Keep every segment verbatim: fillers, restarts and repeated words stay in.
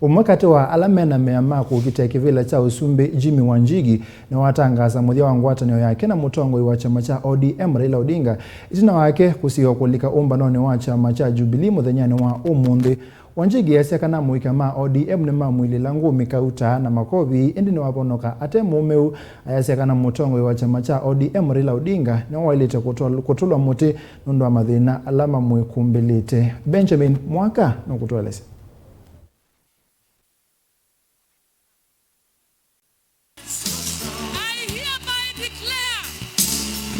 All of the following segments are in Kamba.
Ũmwe katĩ wa ala mena mea ma kũkitĩa kĩvĩla kya ũsumbĩ, Jimmy Wanjigi, nĩwatangaasa mũthya wa ngwatanĩo yake na mũtongoi wa kyama kya O D M, Raila Odinga, ĩtina wake kũsiĩĩwa kũlika ũmbanonĩ wa kyama kya Jubilee mũthenyanĩ wa ũmũnthĩ. Wanjigi easya kana amũika ma O D M nĩmamwilĩla ngũmi kauta na makovi, ĩndĩ nĩwavonoka ate mũũmĩu. Ayasya kana mũtongoi wa kyama kya O D M, Raila Odinga, nĩwaĩlĩte kũtwal-, kũtũlwa mũtĩ nũndũ wa mathĩna ala mamwĩkumbĩlĩte. Benjamin Mwaka nũkũtũelesya. I hereby declare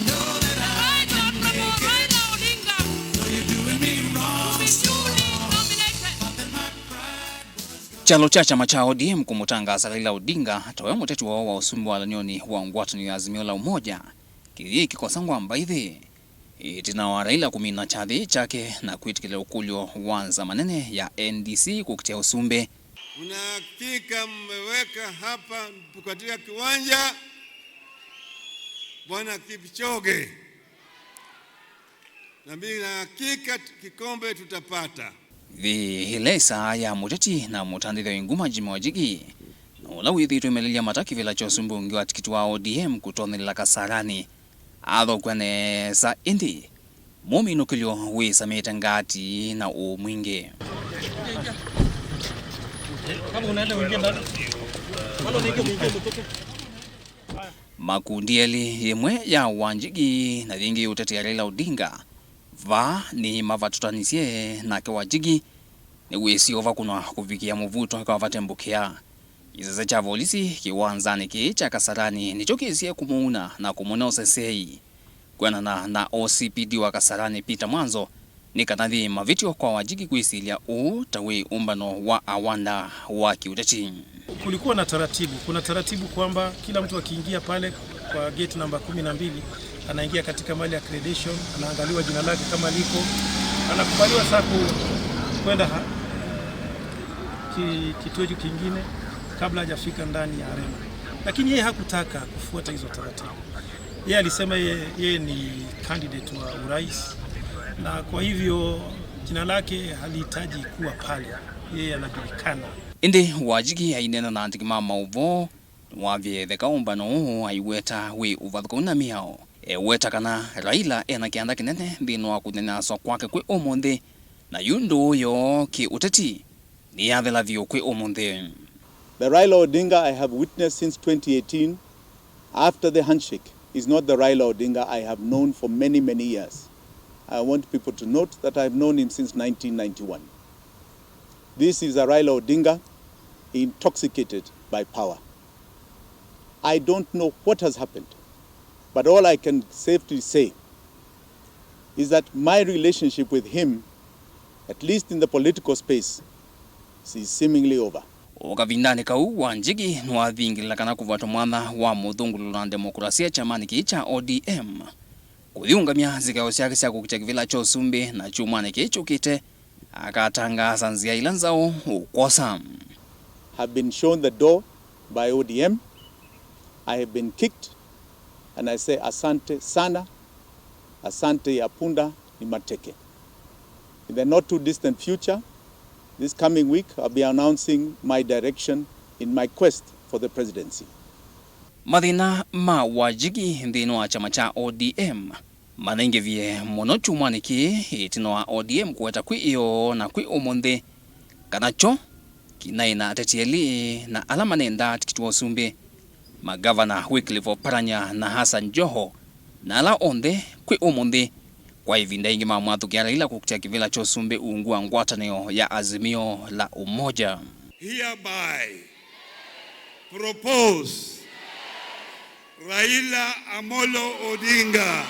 the Right Honorable Raila Odinga to be duly nominated. Kyalo kya kyama kya O D M kũmũtangaasa Raila Odinga ta we mũteti woo wa ũsumbĩ walany'onĩ wa ngwatanĩo ya Azimio la Umoja kĩyĩ kĩkosa ngwamba ĩthĩ. Ĩtina wa Raila kũmina kyathĩ kyake na kwĩtĩkĩlya ũkũlyo wa nzama nene ya N D C kũkitĩa ũsumbĩ. Mna hakika mmeweka hapa katika kiwanja Bwana Kipchoge, na mimi na hakika kikombe tutapata. Nthĩ ĩla ĩsaa ya mũteti na mũtandĩthya wĩ nguma Jimmy Wanjigi, na ũla wĩthĩĩtwe emelelya mata kĩvĩla kya ũsumbĩ ũngĩ wa tikiti wa O D M kũtonyelela Kasarani, athokwa nesa, ĩndĩ mũminũkĩlyo wĩsamĩte ngati na ũũ mwingĩ. Makundi elĩ, yĩmwe ya Wanjigi na yĩngĩ yũtetea Raila Odinga, vaa nĩmavatũtanisye, nake Wanjigi nĩwĩsie ũvakũnwa kũvikĩa mũvuto ĩkavate mbũkĩa. Kĩsese kya volisi kĩwanzanĩ kĩĩ kya Kasarani nĩkyo kĩsie kũmũuna na kũmũne ũsesei. Kwĩanana na O C P D wa Kasarani, Peter Mwanzo, nĩ kana yĩ mavĩtyo kwa Wanjigi kwĩsilya ũũ ta wĩ ũmbano wa awanda wa kĩũteti. Kulikuwa na taratibu. Kuna taratibu kwamba kila mtu akiingia pale kwa gate namba kumi na mbili, anaingia katika mahali ya accreditation, anaangaliwa jina lake kama liko, anakubaliwa saa ku-, kwenda ha-, ki-, kituo kingine kabla hajafika ndani ya arena. Lakini yeye hakutaka kufuata hizo taratibu. Yeye alisema yeye, yeye ni candidate wa urais, na kwa hivyo jina lake halihitaji kuwa pale. Yeye anajulikana. Ĩndĩ Wanjigi aineena na andĩki ma maũvoo, nĩwavie ĩtheka ũmbano ũũ aiweta wĩ ũvathũkanu na mĩao. Eweta kana Raila ena kĩanda kĩnene nthĩnĩ wa kũnyanyaswa kwake kwĩ ũmũnthĩ, na yu ndũũ yoo kĩ ũteti nĩyathela vyũ kwĩ ũmũnthĩ. The Raila Odinga I have witnessed since twenty eighteen. After the handshake is not the Raila Odinga I have known for many, many years. I want people to note that I have known him since nineteen ninety-one. This is a Raila Odinga intoxicated by power. I don't know what has happened, but all I can safely say is that my relationship with him, at least in the political space, is seemingly over. O kavindanĩ kau, Wanjigi nĩwavingĩlĩla kana kũvatwa mwanya wa mũthũngũlũlo na ndemokũrasia kyamanĩ kĩĩ kya O D M, kũyĩũngamya nzikayo syake sya kũkitya kĩvĩla kya ũsumbĩ, na kyumwanĩ kĩĩ kyũkĩte akatangaasa nzĩa ila nzaũ ũkwosa. Have been shown the door by O D M. I have been kicked, and I say, "Asante sana, asante ya punda ni mateke." In the not too distant future, this coming week, I'll be announcing my direction in my quest for the presidency. Mathĩna ma Wanjigi nthĩnĩ wa kyama kya O D M manaingĩvie mũno kyumwanĩ kĩĩ, ĩtina wa O D M kũweta kwĩ ĩoo na kwĩ ũmũnthĩ kana kyo kĩnaĩ na ateti elĩ na ala manendaa tikiti wa ũsumbĩ, magavana Wycliffe Oparanya na Hassan Joho, na ala onthe kwĩ ũmũnthĩ kwa ĩvinda yĩngĩ mamwathũkĩa Raila kũkitĩa kĩvĩla kya ũsumbĩ ungu wa ngwatanĩo ya Azimio la Umoja. Hereby propose Raila Amolo Odinga.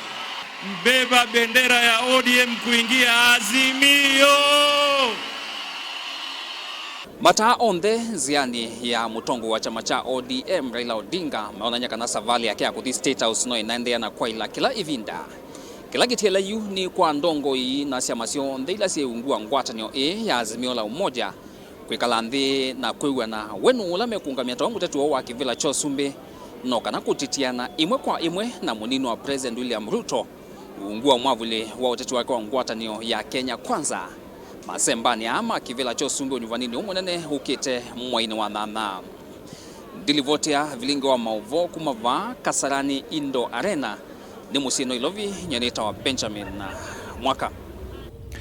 Mbeba bendera ya O D M kuingia Azimio. Mataa onthe nzĩanĩ ya mũtongoi wa kyama kya O D M, Raila Odinga, maonany'a kana savalĩ yake ya kũthi State House no ĩnaendeea na kwaĩla kĩla ĩvinda. Kĩla kĩtiele yu nĩ kwa ndongoi na syama syonthe ila syĩ ungu wa ngwatanĩo ĩĩ ya Azimio la Umoja kwĩkala nthĩ na kwĩw'ana we nũũ ũla mekũũngamya ta we mũteti woo wa kĩvĩla kya ũsumbĩ, no kana kũtitiana ĩmwe kwa ĩmwe na mũnini wa President William Ruto ungu wa mwavuli wa ũteti wake wa ngwatanĩo ya Kenya Kwanza. Masembanĩ aa ma kĩvĩla kya ũsumbĩ ũnyuvanĩnĩ ũũ mũnene ũkĩte mweinĩ wa nyanya. Ndilivotea vilingi wa maũvoo kuma vaa Kasarani Indoor Arena nĩ mũsyĩ Nairobi, nyie nĩtawa Benjamin Mwaka.